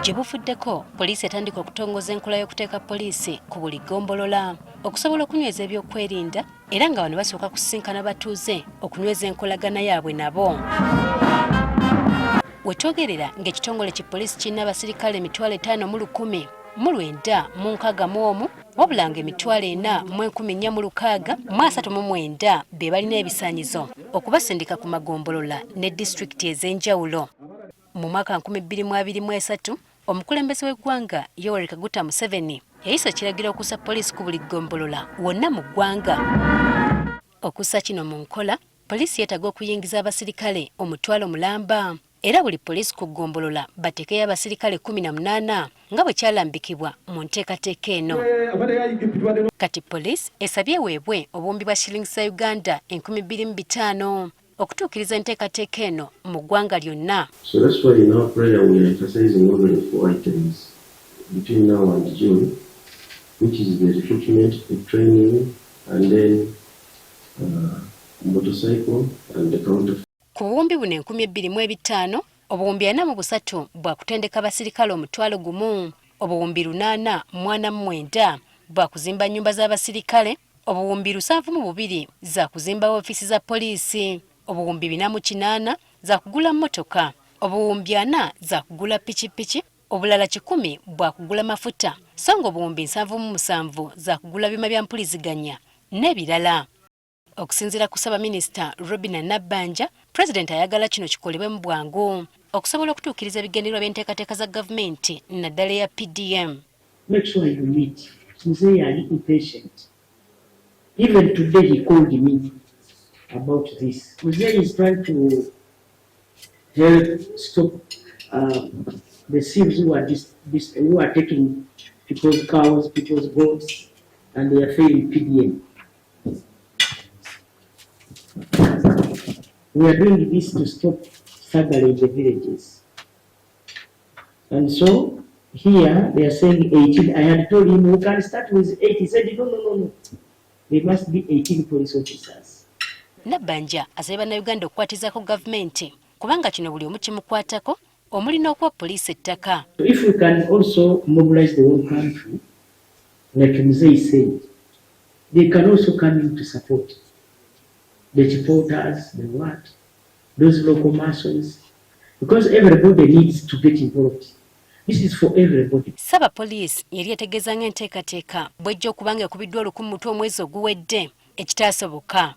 Gye buvuddeko, poliisi etandika okutongoza enkola y'okuteeka poliisi ku buli ggombolola okusobola okunyweza ebyokwerinda, era nga bano basooka kusisinkana batuuze okunyweza enkolagana yaabwe nabo. Wetwogerera ng'ekitongole ki poliisi kirina abasirikale 51,961, wabula nga 44,639 be balina ebisaanyizo okubasindika ku magombolola ne disitulikiti ez'enjawulo. Mu mwaka 2023, omukulembeze w'eggwanga Yoweri Kaguta Museveni yayisa ekiragiro okussa poliisi ku buli ggombolola wonna mu ggwanga. Okussa kino mu nkola, poliisi yeetaaga okuyingiza abasirikale 100,000, era buli poliisi ku ggombolola bateekeyo abasirikale 18 nga bwe kyalambikibwa mu nteekateeka eno. Kati poliisi esabye eweebwe obuwumbi bwa shillings za Uganda 2500 okutuukiriza enteekateeka eno mu ggwanga lyonna. So that's why in our prayer we are emphasizing only four items between now and June, which is the recruitment, the training, and then motorcycle and the counter. Ku buwumbi buno 2500, obuwumbi 43 bwa kutendeka abasirikale 10,000, obuwumbi 849 bwa kuzimba nnyumba z'abasirikale, obuwumbi 72 za kuzimba ofiisi za poliisi, obuwumbi 408 za kugula mmotoka, obuwumbi 40 za kugula pikipiki, obulala 100 bwa kugula mafuta, so nga obuwumbi 77 za kugula byuma bya mpuliziganya n'ebirala. Okusinziira ku Ssaabaminisita Robinah Nabbanja, Pulezidenti ayagala kino kikolebwe mu bwangu okusobola okutuukiriza ebigendererwa by'enteekateeka za gavumenti, naddala eya PDM. Make sure you meet. Mzee ali impatient. Even today he called me about this. Mzee is trying to help stop the thieves who are taking people's cows, people's goats, and they are failing PDM. We are doing this to stop thuggery in the villages. And so here they are saying 18. I had told him we can start with 8. He said, no, no, no, no. There must be 18 police officers. Nabbanja asabye Bannayuganda okukwatizaako gavumenti kubanga kino buli omu kimukwatako, omuli n'okuwa poliisi ettaka. If we can also mobilize the whole country, like Mzee said, they can also come in to support the supporters, the what, those local muscles, because everybody needs to get involved. This is for everybody. Ssabapoliisi yali etegeeza ng'enteekateeka bw'ejja okuba nga ekubiddwa olukumu mutwe omwezi oguwedde, ekitaasoboka.